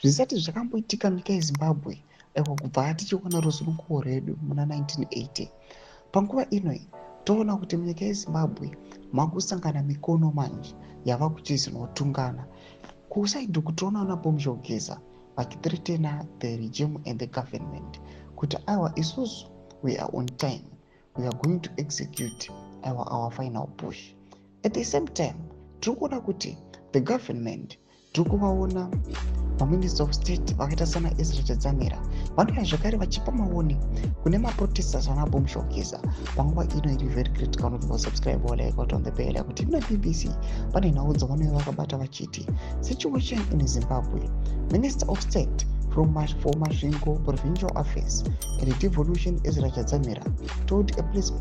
Zvisati zvakamboitika munyika yeZimbabwe, aiwa, kubva tichiona rusununguko rwedu muna 1980. Panguva ino toona kuti munyika yeZimbabwe makusangana mikono manje, yava kuchizinotungana. Kuside kutoona ana Bombshell Geza vachithreatena the regime and the government kuti aiwa, isusu we are on time, we are going to execute our final push. At the same time tiri kuona kuti the government, tiri kuvaona maminister of state vakaita sana Ezra Chadzamira, vanouya zvakare vachipa maoni kune maprotesters vana Bombshell Geza. Panguva ino iri very critical kuti vasubscribe, like, on the bell, kuti ina BBC pane nhau dzavanouya vakabata vachiti, "Situation in Zimbabwe: Minister of State for Masvingo Provincial Affairs and Devolution Ezra Chadzamira told a press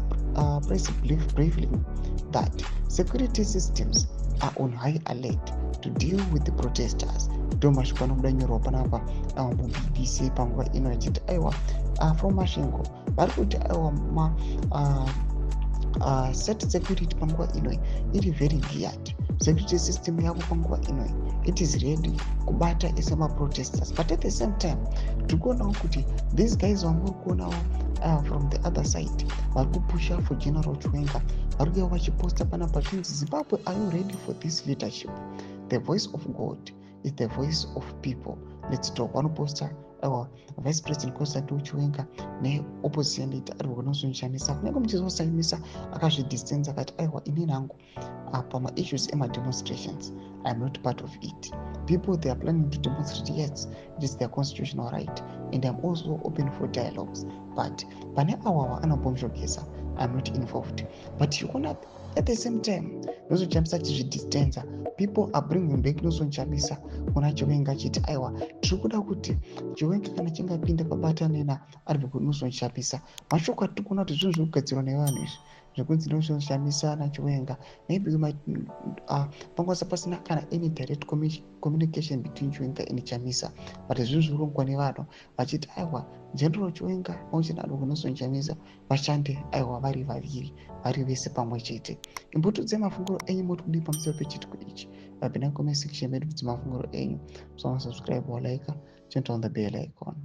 briefing that security systems are on high alert to deal with the protesters." Ndo mashoko anobuda nyorwa panapa muBBC panguva ino, achiti aiwa, from Masvingo vari kuti aiwa, ma set security panguva ino iri very geared. Security system yavo panguva ino, it is ready kubata ese maprotesters. But at the same time tiri kuonawo kuti these guys vamuri kuonawo from the other side vari kupusha for General Chiwenga, vari kuya vachiposta panapa zvinzi, "Zimbabwe, are you ready for this leadership? The voice of God is the voice of people. Let's talk." Vanoposta aiwa Vice President Constantino Chiwenga neopposition leader ari Nelson Chamisa. Kunyange muchizosaimisa akazvidistansa akati aiwa, inini hangu pamaissues emademonstrations I am not part of it. People, they are planning to demonstrate, yes, it is their constitutional right, and I am also open for dialogues, but pane awawa ana Bombshell Geza, I am not involved. But you at the same time Nelson Chamisa achizvidistansa, people are bringing back Nelson Chamisa kuna Chiwenga, achiti aiwa, tiri kuda kuti Chiwenga kana chingapinda pabatane naadvocate Nelson Chamisa. Mashoko atiri kuona kuti zvinhu zviri kugadzirwa nevanhu izvi, zvekunzi Nelson Chamisa naChiwenga, maybe pangwasa pasina kana any direct communication between Chiwenga and Chamisa, but zvinhu zviri kurongwa nevanhu vachiti aiwa, General Chiwenga pamwe chete naadvocate Nelson Chamisa vashande aiwa vari vaviri, vari vese pamwe chete. Imbotiudzai mafunguro enyu, moti kudii pamusoro pechitiko ichi? Vapinda comment section medu, dzimafunguro enyu. Musama subscribe, walike, turn on the bell icon.